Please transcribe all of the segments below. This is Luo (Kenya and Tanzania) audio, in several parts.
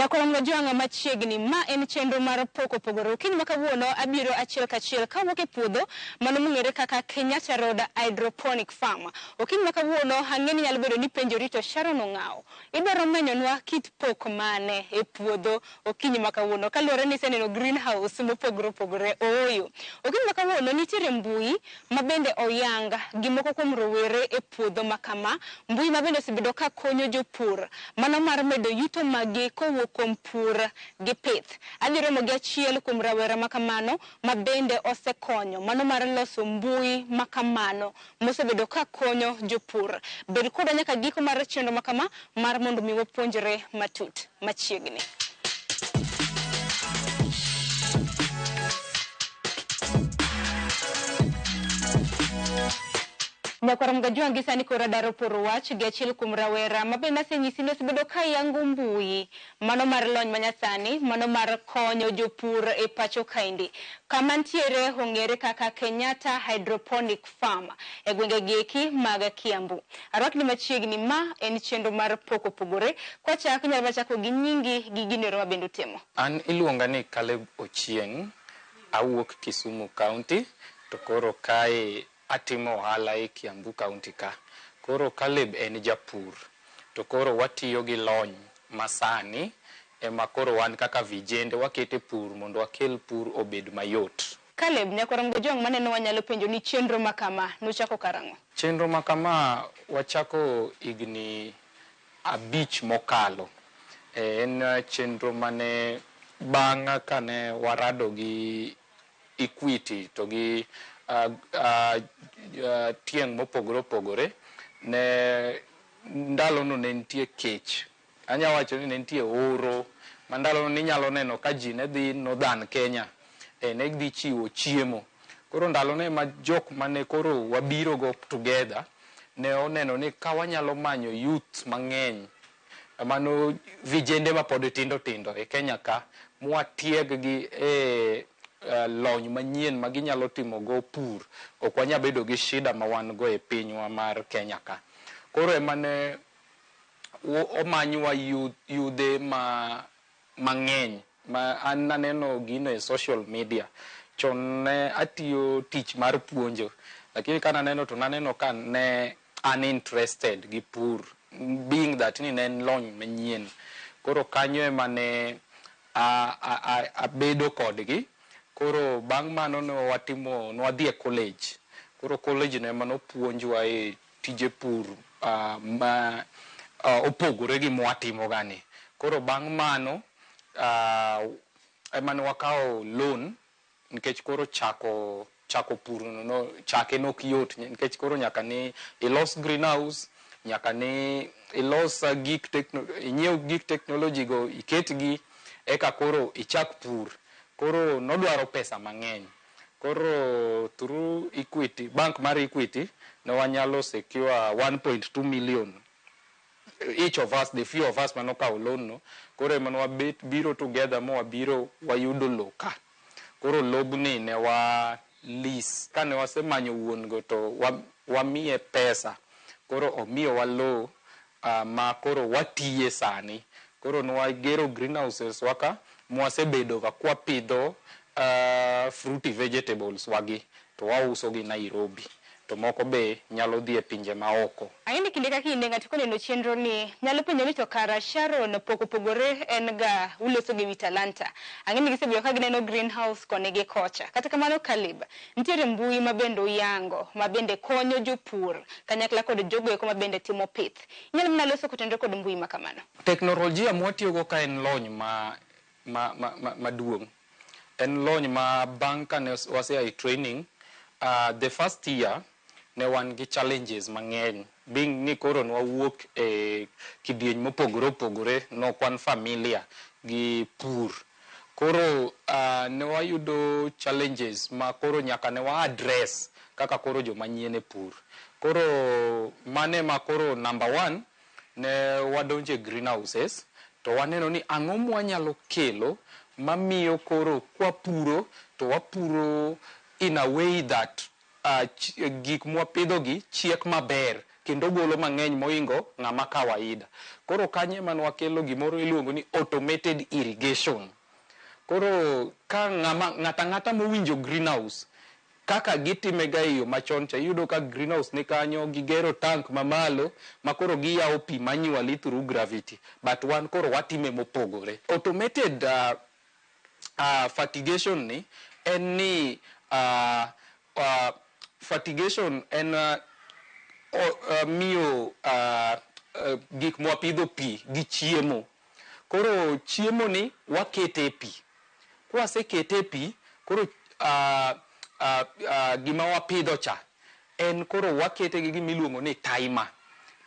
Nyakwar Jwang'a machiegni, ma en chenro mar pok opogore. Okinyi ma kawuono abiro achiel kachiel kawuok e puodho mano mong'ere kaka Kenyatta Road Hydroponic Farm. Okinyi ma kawuono ang'e ni nyalo bedo ni penjori to Sharon Ong'awo, idwaro menyonwa kit pok mane e puodho okinyi ma kawuono kaluwore ni iseneno greenhouse mopogore opogore. Ooyo. Okinyi ma kawuono nitiere mbui ma bende oyang gi moko kuom rowere e puodho ma kama. Mbui ma bende osebedo ka konyo jopur mano mar medo yuto maggi kowuok kuom pur gi pith. Adhi romo gi achiel kuom rawera ma kamano ma bende osekonyo mano mar loso mbui ma kamano mosebedo ka konyo jopur. Bed koda nyaka giko mar chenro ma kama mar mondo mi wapuonjre matut machiegni. Nyakwar Mgajwang' gi sani koro adaro poro wach gi achiel kuom rawera ma bende asenyisi ni osebedo ka yango mbui mano mar lony manyasani mano mar konyo jopur e pacho kaendi. Kama ntiere ong'ere kaka Kenyatta Hydroponic Farm e gwenge gieki mag Kiambu. Arwakni machiegni, ma en chenro mar pok opogore. Kwachako inyalo mana chako gi nyingi gi gino ma bende utimo. An iluonga ni Caleb Ochieng', awuok Kisumu County to koro kae atimo ohala e Kiambu County ka. Koro Caleb en japur to koro watiyo gi lony masani ema koro wan kaka vijende wakete pur mondo wakel pur obed mayot. Caleb, nyakwar Mgajwang' maneno wanyalo penjo ni chenro ma kama nuchako karang'o? Chenro ma kama wachako higni 5 mokalo. En chenro mane bang' kane warado gi Equity to gi tieng' mopogore opogore, ne ndalono ne nitie kech. Anya wacho ni ne nitie oro ma ndalono ninyalo neno ka ji ne dhi Northern Kenya, ne dhi chiwo chiemo. Koro ndalono ema jok mane koro wabiro go together ne oneno ni ka wanyalo manyo youth mang'eny, mano vijende mapod tindo tindo e Kenya ka, mwatieg gi e lony manyien ma ginyalo timo go pur, ok wanyal bedo gi shida ma wan go e pinywa mar Kenya ka. Koro ema ne omanywa yudhe mang'eny ma an naneno gino e social media. Chon ne atiyo tich mar puonjo, lakini ka naneno to naneno ka ne an interested gi pur, being that ni ne en lony manyien. Koro kanyo ema ne abedo kodgi. Koro bang' mano ne watimo, ne wadhi e college. Koro college no ema nopuonjwa e tije pur ma opogore gi mwatimo ga ni. Koro bang' mano ema ne wakawo loan nikech koro chako pur no chake nok yot nikech koro nyaka ni ilos greenhouse, nyaka ni ilos gik inyiew gik technology go iketgi eka koro ichak pur. Koro nodwaro pesa mang'eny. Koro through Equity, bank mar Equity ne wanyalo secure 1.2 million each of us, the few of us manokawo loan no. Koro ema ne wabet biro together ma wabiro wayudo lowo ka. Koro lobni ne wa lease. Kane wasemanyo wuon go to wamiye pesa. Koro omiyowa lowo ma koro watiye sani. Koro ne wagero greenhouses wa ka mwasebedo ga kwapidho fruity vegetables wagi to wauso gi Nairobi. To moko be nyalo dhi e pinje maoko. Ang'e ni kinde ka kinde ng'ato koneno chenro ni nyalo penjo ni to kara Sharon pok opogore en ga uloso gi wi talanta. Ang'e ni gisebedo ka gineno greenhouse koni gi kocha. Kata kamano Caleb, nitiere mbui ma bende uyango ma bende konyo jopur kanyakla kod jogo eko ma bende timo pith. Inyalo mana loso kotenore kod mbui ma kamano. Teknolojia mwatiyogo ka en lony maduong'. En lony ma bang' kane wasea e training, the first year ne wan gi challenges mang'eny. Being ni koro ne wawuok e kidieny mopogore opogore, ne ok wan familiar gi pur. Koro ne wayudo challenges ma koro nyaka ne wa address kaka koro joma nyien e pur. Koro mano ema koro number one, ne wadonjo e greenhouses to waneno ni ang'o mwanyalo kelo mamiyo koro kwapuro to wapuro in a way that gik mwapidho gi chiek maber. kendo golo mang'eny moingo ng'ama kawaida. Koro kanyo ema ne wakelo gimoro iluongo ni automated irrigation. Koro ka ng'ama ng'ata ang'ata mowinjo greenhouse kaka gitime ga e yo machon cha, iyudo ka greenhouse ni kanyo, gigero tank mamalo ma koro giyawo pi manually through gravity. But wan koro watime mopogore. Automated fertigation ni en ni fertigation en miyo gik mwapidho pi gi chiemo. Koro chiemo ni wakete e pi. Kwasekete e pi, koro gima wapidho cha en koro wakete gi gima iluongo ni timer.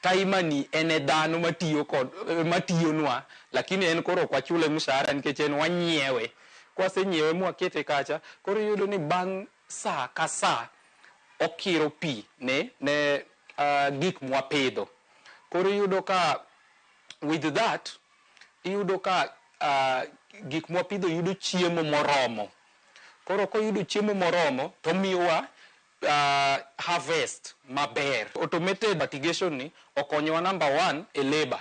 Timer ni en e dhano matiyo kod matiyonwa, lakini en koro ok wachule mshahara nikech en wanyiewe. Kwasenyiewe mwakete kacha, koro iyudo ni bang' saa ka saa okiro pi ne gik mwapidho. Koro iyudo ka with that, iyudo ka gik mwapidho yudo chiemo moromo. Koro koyudo chiemo moromo, to miyowa harvest maber. Automated fertigation ni okonyowa number one e labor.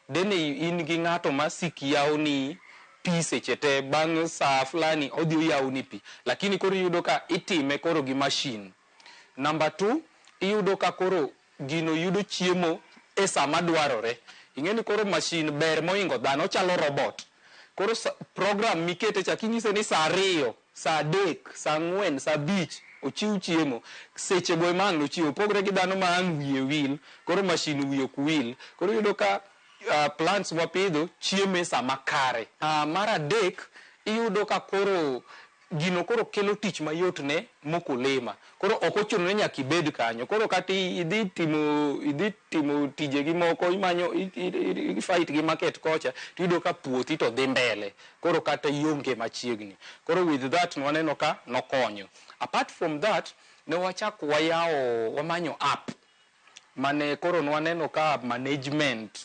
Deni in gi ng'ato ma sik yawoni pi seche te, bang' saa fulani odhi oyawoni pi. Lakini koro iyudo ka itime koro gi machine. Number two, iyudo ka koro gino yudo chiemo e sama dwarore. Ing'e ni koro machine ber moingo dhano, ochalo robot. Koro program mikete cha kinyise ni saa 2, saa 3, saa 4, saa 5 ochiw chiemo, seche go ema ang' nochiw. Opogore gi dhano ma ang' wiye wil, koro machine wiye ok wil. Koro iyudo ka plants mwapidho chiemo e sama kare. Mar adek, iyudo ka koro gino koro kelo tich mayot ne mkulima. Koro ok ochuno ni nyaka ibed kanyo. Koro kata idhi timo tijegi moko, imanyo i fight gi market kocha, tiyudo ka puothi to dhi mbele. Koro kata ionge machiegni. Koro with that nwaneno ka nokonyo. Apart from that, ne wachako wayawo wamanyo app mane koro nwaneno ka management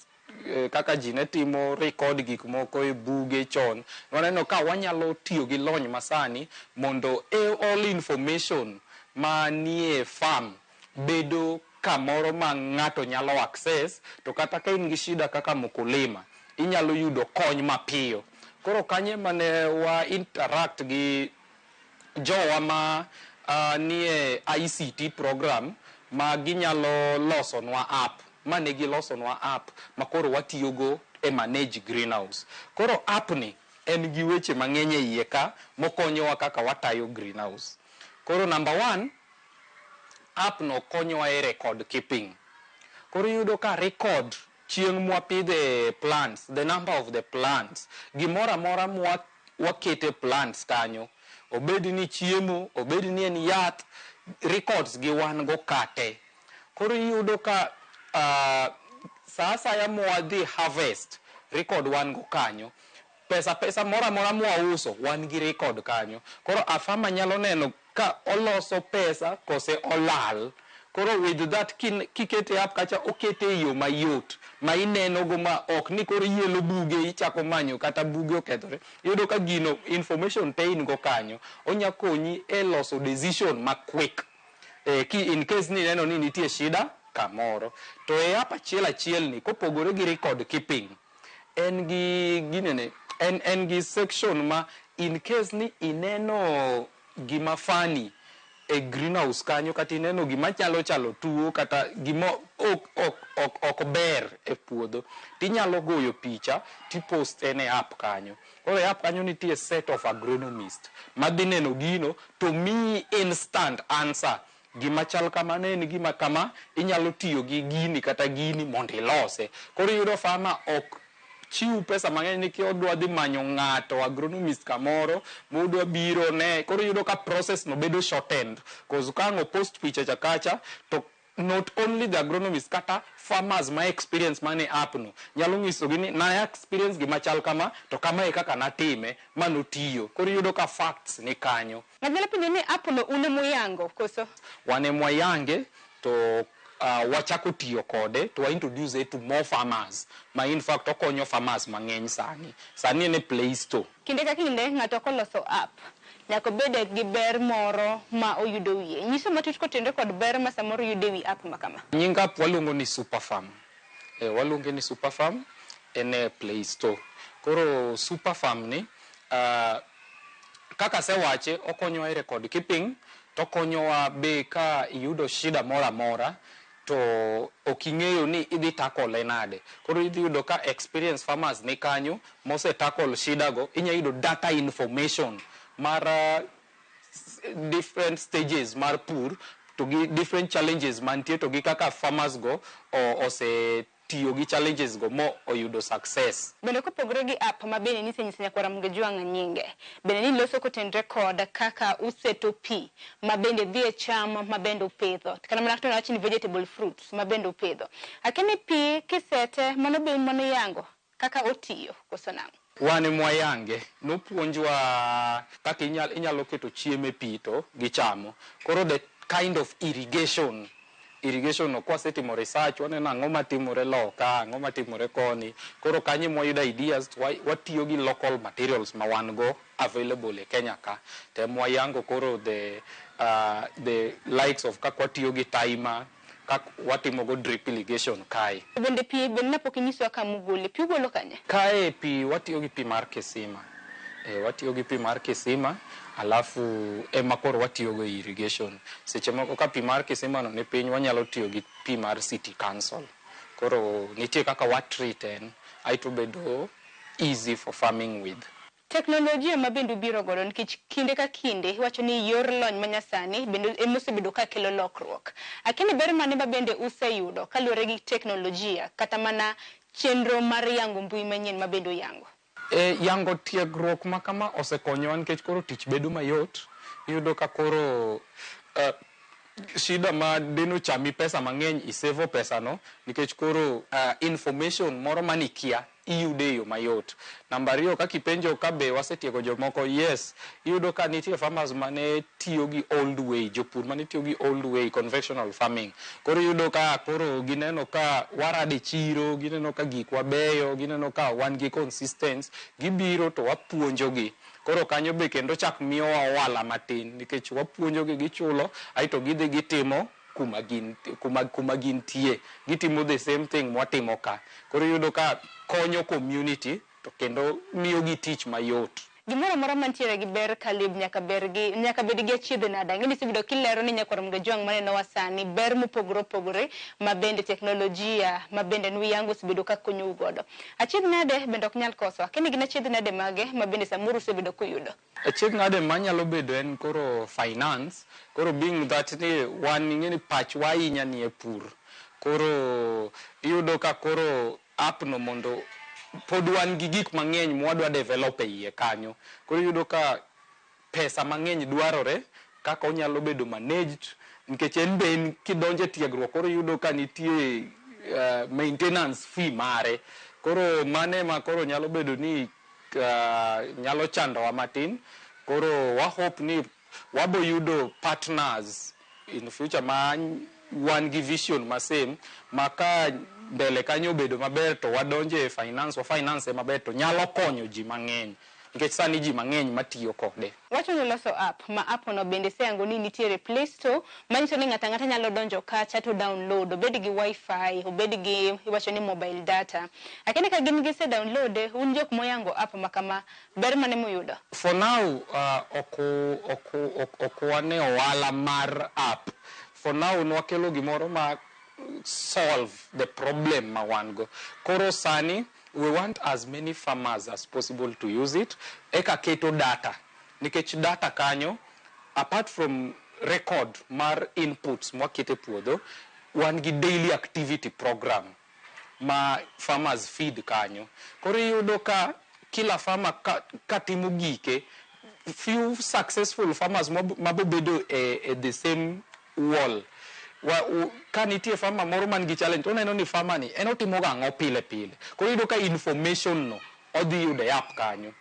kaka ji ne timo record gik moko e buge chon, nwaneno ka wanyalo tiyo gi lony masani mondo e all information manie farm bedo kamoro ma ng'ato nyalo access, to kata ka in gi shida kaka mkulima, inyalo yudo kony mapiyo. Koro kanyo mane wa interact gi jowa ma nie ICT program ma ginyalo losonwa app, ma ne gilosonwa app ma koro watiyogo e manage greenhouse. Koro app ni en gi weche mang'eny e iye ka mokonyowa kaka watayo greenhouse. Koro number one, app no konyowa e record keeping. Koro iyudo ka record chieng' mwapidhe plants, the number of the plants, gimoro amora mwa wakete plants kanyo, obed ni chiemo, obed ni en yath, records gi wan go kate. Koro iyudo ka sa asaya mwadhi harvest, record wan go kanyo. Pesa moro amora mwauso, wan gi record kanyo. Koro a farmer nyalo neno ka oloso pesa kose olal. Koro with that kikete app kacha, okete e yo mayot ma ineno go, ma ok ni koro ielo buge, ichako manyo kata buge okethore. Iyudo ka gino information te in go kanyo, onya konyi e loso decision ma quick ki in case ni ineno ni nitie shida kamoro. To e app achiel achiel ni, kopogore gi record keeping, en gi ginene en gi section ma in case ni ineno gima funny e greenhouse kanyo, kata ineno gima nyalo chalo tuo kata gima ok ber e puodho, tinyalo goyo picha tipost en e app kanyo. Koro e app kanyo nitie set of agronomist madhi neno gino to miyi instant answer: gima chal kamano en gima kama, inyalo tiyo gi gini kata gini mondo ilose. Koro iyudo farmer ok chiw pesa mang'eny ni odwa dhi manyo ng'ato agronomist kamoro modwa biro ne. Koro iyudo ka process no bedo shortened, cause ka ang' post picha cha kacha, to not only the agronomist, kata farmers ma experience mane app no nyalo nyisogi ni na experience gima chal kama, to kama e kaka natime manotiyo. Koro iyudo ka facts ni kanyo. Ng'ato nyalo penjo ni app no un emuyango koso? Wan emwayange to wachako tiyo kode to wa introduce it to more farmers, ma in fact okonyo farmers mang'eny. Sani en e Play Store. Kinde ka kinde ng'ato koloso app, Nyaka obed gi ber moro ma oyudo wiye. Nyiso matut kotenore kod ber ma samoro yudo e wi app ma kama. Nying app waluongo ni Superfarm. Waluonge ni Superfarm, en e Play Store. Koro Superfarm ni, kaka asewache, okonyowa e record keeping, to okonyowa be ka iyudo shida moro amora to ok ing'eyo ni idhi tackle nade. Koro idhi yudo ka experience farmers ni kanyo mose tackle shida go, inya yudo data information mar different stages mar pur to gi different challenges mantie to gi kaka farmers go ose tiyo gi challenges go mo oyudo success. Bende kopogore gi app ma bende nisenyiso nyakwara Mgejwang' nyinge, bende niloso kotenore kod kaka useto pi ma bende dhi e cham ma bende upidho. Kata mana kata wach ni vegetable fruits ma bende upidho. Akia pi kisete mano be mano yango kaka otiyo koso nang'o? Wan mwayange, nopuonjwa kaka inyalo keto chiemo e pi to gichamo. Koro the kind of irrigation no kwasetimo research waneno ang'o matimore loka, ang'o matimore koni. Koro kanyo mwayudo ideas to watiyo gi local materials ma wan go available e Kenya ka. To mwayango koro the likes of kaka watiyo gi timer, kaka watimo go drip irrigation kae. Bende pi bende napok inyisowa kama ugole, pi ugolo kanye? Kae pi watiyo gi pi mar kisima. Watiyo gi pi mar kisima, alafu ema koro watiyo go e irrigation. Seche moko ka pi mar kisima no ni piny, wanyalo tiyo gi pi mar city council. Koro nitie kaka wa treat en, aeto bedo easy for farming with. Teknolojia ma bende ubiro godo nikech kinde ka kinde iwacho ni yor lony manyasani bende emosebedo ka kelo lokruok. Akia ni ber mane ma bende useyudo kaluwore gi teknolojia kata mana chenro mar yango mbui manyien ma bende uyango? Yango tiegruok ma kama osekonyowa nikech koro tich bedo mayot. Iyudo ka koro shida ma deno chami pesa mang'eny isevo pesa no nikech koro information moro manikia iyude e yo mayot. Namba ariyo, kaka ipenjo ka be wasetiego jomoko, yes. Iyudo ka nitie farmers mane tiyo gi old way, jopur mane tiyo gi old way, conventional farming. Koro iyudo ka koro gineno ka warade chiro, gineno ka gikwa beyo, gineno ka wan gi consistence, gibiro to wapuonjogi. Koro kanyo be kendo chak miyowa ohala matin nikech wapuonjogi gichulo, aeto gidhi gitimo kuma gintie. Gitimo the same thing mwatimo ka. Koro iyudo ka konyo community to kendo miyogi tich mayot. Gimoro amora mantiere gi ber Caleb nyaka ber gi nyaka bed gi achiedh nade. Ang'e ni isebedo kilero ni nyakwar Mgejwang' manenowa sani ber mopogore opogore ma bende teknolojia ma bende nuyango osebedo ka konyou godo. Achiedh nade bende ok nyal koso. Akia ni gin achiedh nade mage ma bende samoro usebedo kuyudo. Achiedh nade manyalo bedo en koro finance. Koro being that ni wan ing'e ni pachwa ahinya ni e pur. Koro iyudo ka koro app no mondo pod wan gi gik mang'eny mwadwa develop e iye kanyo. Koro iyudo ka pesa mang'eny dwarore kaka onyalo bedo managed nikech en be en kidonjo e tiegruok koro iyudo ka nitie maintenance fee mare. Koro mano ema koro nyalo bedo ni nyalo chandowa matin. Koro wa hope ni wabo yudo partners in future ma wan gi vision ma same ma ka mbele kanyo obedo maber to wadonje e finance, wa finance maber to nyalo konyo ji mang'eny nikech sani ji mang'eny matiyo kode. Wacho ni loso app ma app no bende seyango ni nitiere Play Store manyiso ni ng'ato ang'ata nyalo donjo kacha to download, obed gi wifi, obed gi iwacho ni mobile data. Akia ni ka gin gise download, un jok moyango app ma kama, ber mane muyudo? For now, ok wane ohala mar app. For now, nwakelo gimoro ma solve the problem ma wan go. Koro sani, we want as many farmers as possible to use it. Eka keto data. Nikech data kanyo, apart from record mar inputs mwakete puodho, wan gi daily activity program ma farmers feed kanyo. Koro iyudo ka kila farmer ka timo gike, few successful farmers mabobedo e the same wall. Ka nitie farmer moro man gi challenge, to oneno ni farmer ni en otimo ga ang'o pile pile. Koro iyudo ka information no odhi yudo e app kanyo.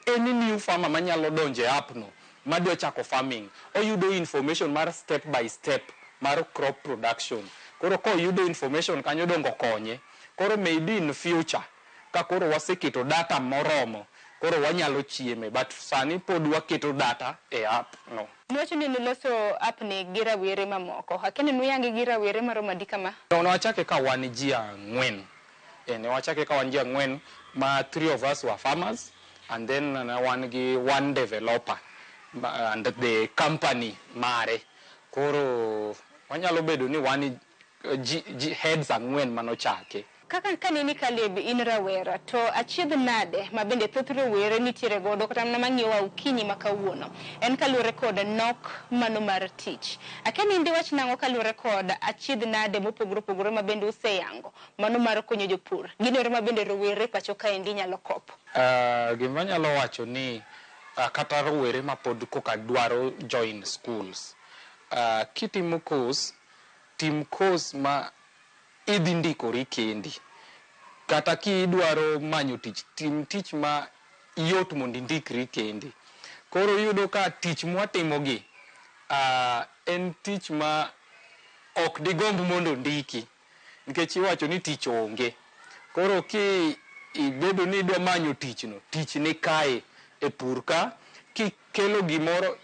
Any new farmer manyalo donjo e app no, madwa chako farming, oyudo information mar step by step mar crop production. Koro koyudo information kanyo dongo konye. Koro maybe in future, ka koro waseketo data moromo, Koro wanyalo chieme, but sani pod waketo data e app no. Niwacho ni niloso app ni gi rawere mamoko. Akia ni nuyange gi rawere maromo adi kama? No, ne wachake ka wan ji ang'wen. Ne wachake ka wan ji ang'wen ma three of us were farmers and then ne wan gi one developer and the company mare. Koro wanyalo bedo ni wan ji heads ang'wen manochake. Kaka kaneni Caleb in rawera to achiedh nade ma bende thoth rowere nitiere godo kata mana mang'iyowa okinyi ma kawuono en kaluwore kod nok mano mar tich. Akia ni in diwach nang'o kaluwore kod achiedh nade mopogore opogore ma bende useyango mano mar konyo jopur. Gin yore ma bende rowere pacho kaendi nyalo kopo. Gima anyalo wacho ni kata rowere ma pod koka dwaro join schools, kitimo course, tim course ma idhi ndikori kendi. Kata kidwaro manyo tich, tim tich ma yot mondo indikri kendi. Koro iyudo ka tich mwatimogi en tich ma ok digomb mondo ondiki. Nikech iwacho ni tich onge. Koro ki ibedo ni idwa manyo tich no, tich ni kae e pur ka, kikelo gimoro,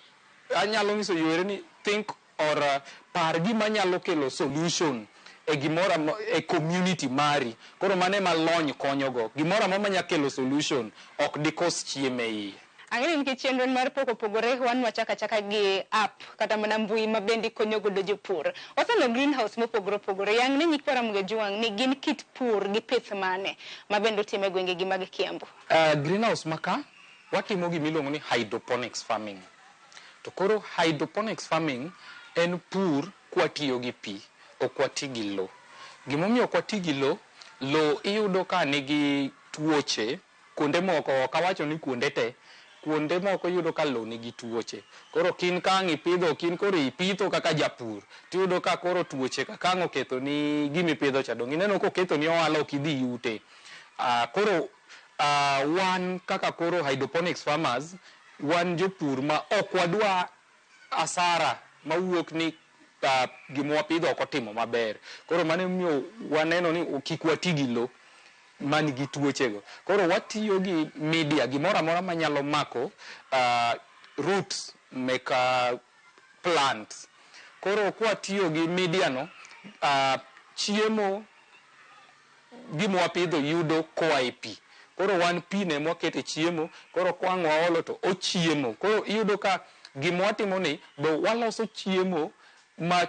anyalo nyiso yore ni think or par gima nyalo kelo solution e gimoro e community mari. Koro mano ema lony konyogo. Gimoro amora manya kelo solution ok dikos chiemo e iye. Ang'eyo ni nikech chenro mar pok opogore, wan wachako achaka gi app kata mana mbui ma bende konyo godo jopur. Waseneno greenhouse mopogore opogore. Yang ne nyikwa Ramogi Jwang' ni gin kit pur gi pith mane ma bende utimo e gwenge gi mag Kiambu? Greenhouse ma ka, watimo gima iluongo ni hydroponics farming. To koro hydroponics farming en pur kwatiyo gi pi, ok wati gi lo. Gimomiyo ok wati gi lo, lo iyudo ka nigi tuoche, kuonde moko, ok awacho ni kuonde te, kuonde moko iyudo ka lo nigi tuoche. Koro kin ka ang' ipidho, kin koro ipitho kaka japur, tiyudo ka koro tuoche ka ang' oketho ni gimipidho cha, dong' ineno koketho ni ohala ok idhi yute. Koro wan kaka koro hydroponics farmers, wan jopur ma ok wadwa asara mawuok ni gima wapidho ok otimo maber. Koro mano emomiyo waneno ni kik wati gi lo man gi tuochego. Koro watiyo gi media, gimoro amora manyalo mako roots mek plants. Koro kwatiyo gi media no, chiemo gima wapidho yudo koa e pi. Koro wan pi no ema wakete chiemo, koro kwang' waolo to ochiemo. Koro iyudo ka gima watimo ni, be waloso chiemo ma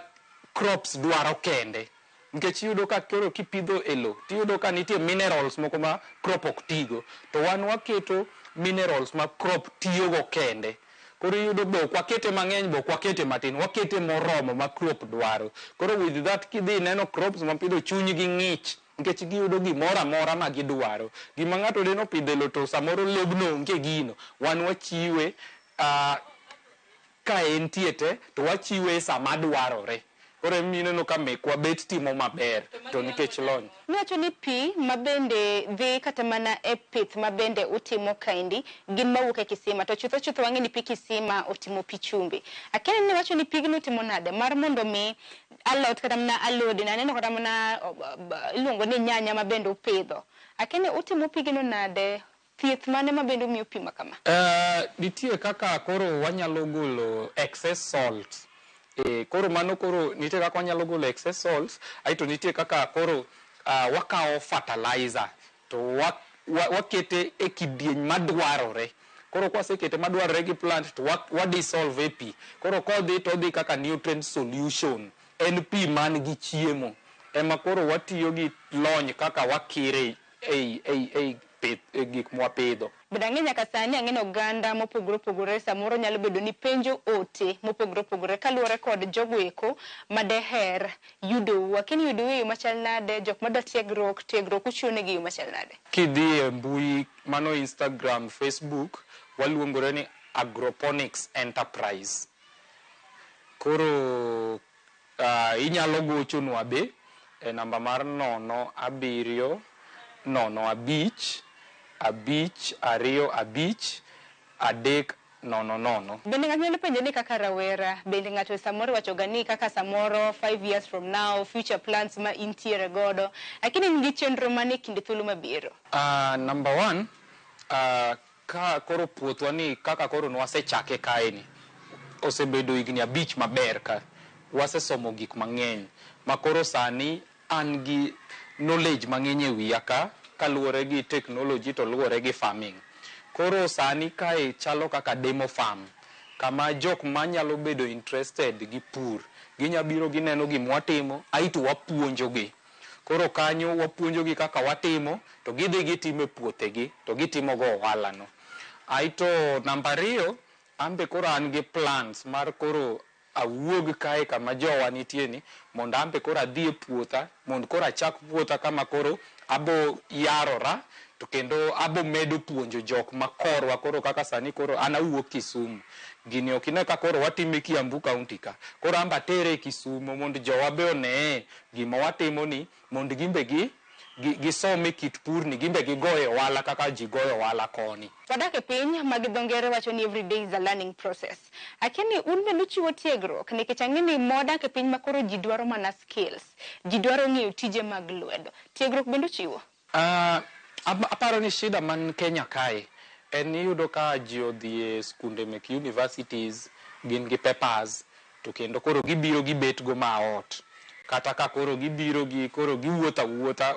crops dwaro kende. Nikech iyudo ka koro kipidho e lo, tiyudo ka nitie minerals moko ma crop ok tigo. To wan waketo minerals ma crop tiyogo kende. Koro iyudo be ok wakete mang'eny be ok wakete matin, wakete moromo ma crop dwaro. Koro with that kidhi ineno crops mapidho chunygi ng'ich nikech giyudo gimoro amora ma gidwaro. Gima ng'ato deno pidho e lo to samoro lobno onge gino, wan wachiwe ka entie te to wachiwe e sama dwarore. Koro emomiyo ineno ka mekwa bet timo maber to nikech lony. Iwacho ni pi ma bende dhi kata mana e pith ma bende utimo kaendi gin mawuok e kisima to chutho chutho wang'e ni pi kisima otimo pi chumbi. Akia ni iwacho ni pigno timo nade mar mondo mi alot kata mana alode naneno kata mana iluongo ni nyanya ma bende upidho. Akia ni utimo pigno nade thieth mane ma bende umiyo pi ma kama? Nitie kaka koro wanyalo golo excess salt. Koro mano koro nitie kaka wanyalo golo excess salt, aeto nitie kaka koro wakawo fertilizer to wakete e kidieny madwarore. Koro kwasekete madwarore gi plant to wa dissolve e pi. Koro kodhi to odhi kaka nutrient solution. En pi man gi chiemo. Ema koro watiyo gi lony kaka wakire ei pith, e gik mwapidho. Bende ang'e nyaka sani ang'e ni oganda mopogore opogore samoro nyalo bedo ni penjo ote mopogore opogore kaluwore kod jogo eko madeher yudou. Akia ni yudou e yo machal nade, jok madwa tiegruok, tiegruok uchiwo negi e yo machal nade? Kidhi e mbui mano Instagram, Facebook, waluongore ni Agroponics Enterprise. Koro inyalo gochonwa be e namba mar 0 7 0 5 5 2 5 3 0 0. Bende ng'ato nyalo penjo ni kaka rawera, bende ng'ato samoro wacho ga ni kaka samoro 5 years from now, future plans ma intiere godo, lakini in gi chenro mane e kinde thuolo mabiro? Number one, Ka koro puothwa ni kaka koro nwasechake kae ni, osebedo higni 5 maber ka. Wasesomo gik mang'eny ma koro sani an gi knowledge mang'eny e wiya ka kaluwore gi technology to luwore gi farming. Koro sani kae chalo kaka demo farm kama jok manyalo bedo interested gi pur ginya biro gineno gima watimo aeto wapuonjogi. Koro kanyo wapuonjogi kaka watimo to gidhi gitimo e puothegi to gitimo go ohala no. Aeto namba 2, an be koro an gi plans mar koro awuog kae kama jowa nitie ni mondo an be koro adhi e puotha mondo koro achak puotha kama koro abo yarora to kendo abo medo puonjo jok makorwa. Koro kaka sani koro an awuok Kisumu, gini ok ine ka koro watime Kiambu county ka, koro an be atere Kisumo mondo jowa be onee gima watimo ni mondo gin be gisome kit pur ni, gin be gigoye ohala kaka ji goyo ohala koni. Wadak e piny ma gi dho ngere wacho ni every day is a learning process. Akia ni un bende uchiwo tiegruok nikech ang'e ni modak e piny ma koro ji dwaro mana skills, ji dwaro ng'eyo tije mag lwedo. Tiegruok bende uchiwo? Aparo ni shida man Kenya kae en iyudo ka ji odhi e skunde mek universities gin gi papers to kendo koro gibiro gibet go ma ot. Kata ka koro gibiro gi koro giwuotho awuotha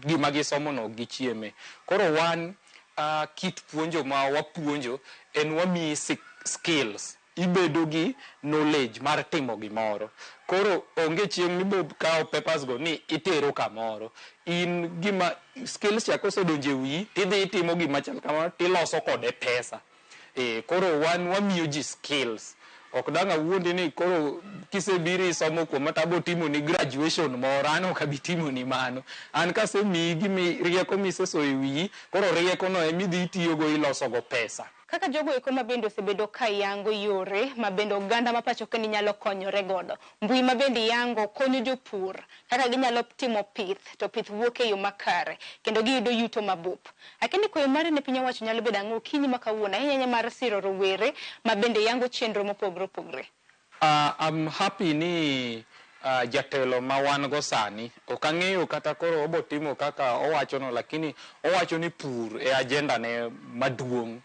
gima gisomo no ok gichieme. Koro wan kit puonjo ma wapuonjo en wamiyi skills. Ibedo gi knowledge mar timo gimoro. Koro onge chieng' mibo kawo papers go ni itero kamoro. In gima skills cha kosedonjo e wiyi tidhi itimo gima chal kamano tiloso kode pesa. Koro wan wamiyo ji skills. Ok dang' awuondi ni koro kisebiro isomo kuoma to abo timoni graduation moro, an ok abi timoni mano. An kasemiyi gimi rieko misesoyo e wiyi, koro rieko no ema idhi itiyogo iloso go pesa. Kaka jogo eko ma bende osebedo ka yango yore ma bende oganda ma pacho ka ni nyalo konyore godo. Mbui ma bende yango konyo jopur kaka ginyalo timo pith to pith wuok e yo makare kendo giyudo yuto mabup. Akia ni kwayo mari ne piny owacho nyalo bedo ang'o okinyi ma kawuono ahinya ahinya mar siro rowere ma bende yango chenro mopogore opogore. I'm happy ni jatelo ma wan go sani ok ang'eyo kata koro obo timo kaka owacho no, lakini owacho ni pur e agenda ne maduong'.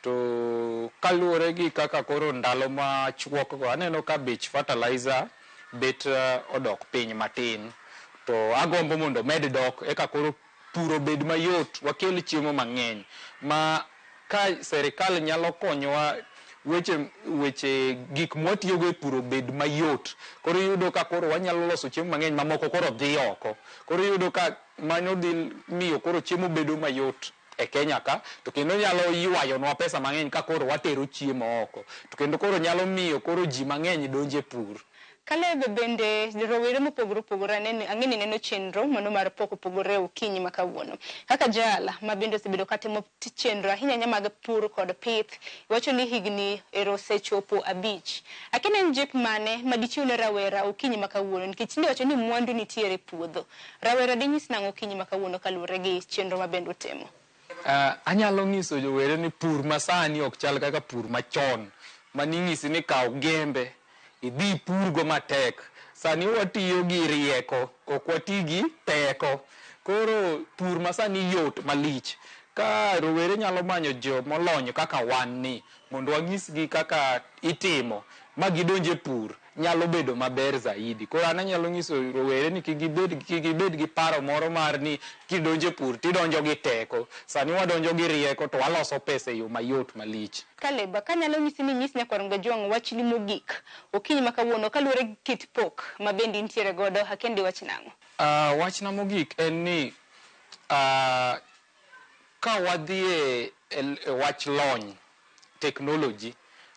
To kaluwore gi kaka koro ndalo machuok go aneno ka bech fertilizer bet odok piny matin. To agombo mondo omed dok eka koro pur obed mayot, wakel chiemo mang'eny. Ma ka serikal nyalo konyowa weche gik mwatiyogo e pur obed mayot. Koro iyudo ka koro wanyalo loso chiemo mang'eny mamoko koro dhi oko. Koro iyudo ka mano dhi miyo koro chiemo bedo mayot e Kenya ka, to kendo nyalo ywayonwa pesa mang'eny ka koro watero chiemo oko. To kendo koro nyalo miyo koro ji mang'eny donjo e pur. Caleb bende rowere mopogore opogore ang'e ni neno chenro mano mar pok opogore okinyi ma kawuono. Kaka jal ma bende osebedo katimo chenro ahinya ahinya mag pur kod pith, iwacho ni higni ero osechopo 5. Akia ni en jip mane ma dichiw ne rawera okinyi ma kawuono nikech tinde iwacho ni mwandu nitiere e puodho. Rawera dinyis nang'o okinyi ma kawuono kaluwore gi chenro ma bende utimo? Anyalo nyiso jowere ni pur masani ok chal kaka pur machon maning'isi ni kaw gembe idhi ipurgo matek. Sani watiyo gi rieko, ok wati gi teko. Koro pur masani yot malich. Ka rowere nyalo manyo jomolony kaka wan ni mondo wanyisgi kaka itimo ma gidonj e pur nyalo bedo maber zaidi. Koro an anyalo nyiso rowere ni kik gibed gi paro moro mar ni kidonjo e pur tidonjo gi teko. Sani wadonjo gi rieko to waloso pesa e yo mayot malich. Caleb, kanyalo nyisi ni nyis nyakwar Ojwang' wachni mogik okinyi ma kawuono kaluwore gi kit pok ma bende intiere godo, akia ni diwach nang'o? Wachna mogik en ni ka wadhi e wach lony, technology,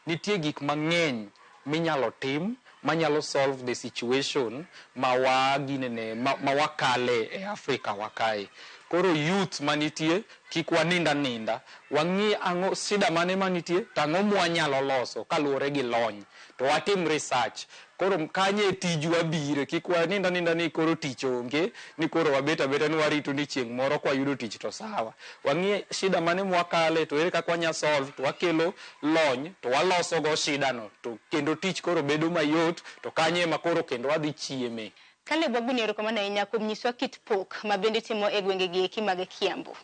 nitie gik mang'eny minyalo tim manyalo solve the situation ma waginene ma wakale e Afrika wa kae. Koro youth manitie kik wanind aninda, wang'i ang'o shida mane manitie to ang'o mwanyalo loso kaluwore gi lony to watim research. Koro kanye tijwa bire, kik wanind aninda ni koro tich onge, ni koro wabet abeta ni warito ni chieng' moro kwayudo tich to sawa. Wang'i shida mane mwakale to ere kaka wanya solve to wakelo lony to waloso go shida no to kendo tich koro bedo mayot to kanye ema koro kendo wadhi chieme. Caleb wagoni erokamano ahinya kuom nyiswa kit pok ma bende timo e gwenge gi eki mag Kiambu.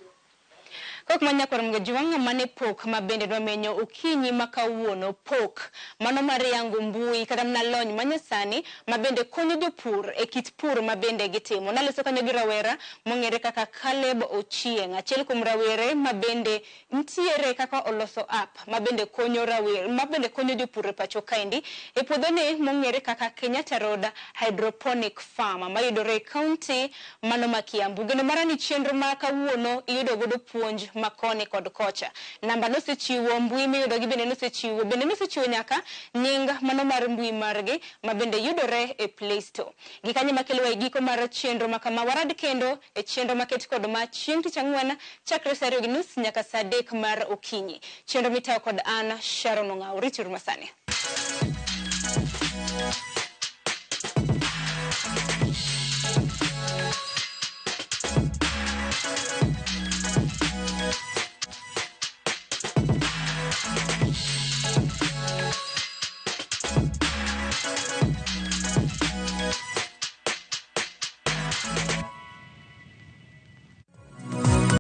Kok ma nyakwar Mgejwang' mane pok ma bende dwa menyo okinyi ma kawuono pok mano mar yango mbui kata mana lony manyasani ma bende konyo jopur e kit pur ma bende gitimo. Naloso kanyo gi rawera mong'ere kaka Caleb Ochieng', achiel kuom rawere ma bende ntiere kaka oloso app ma bende konyo rawere ma bende konyo jopur e pacho kaendi e puodhone mong'ere kaka Kenyatta Road Hydroponic Farm mayudore e kaunti mano ma Kiambu. Geno mara ni chenro ma kawuono iyudo godo puonj ma koni kod kocha. Namba nosechiwo, mbui miyudo gi bende nosechiwo, bende nosechiwo nyaka nying mano mar mbui margi ma bende yudore e Play Store. Gikanyo makelowa e giko mar chenro ma kama warad kendo e chenro maket kod ma chieng' tich ang'wen chakre saa 2:30 nyaka saa 3 mar okinyi. Chenro mitayo kod an Sharon Ong'aw. Rituru masani.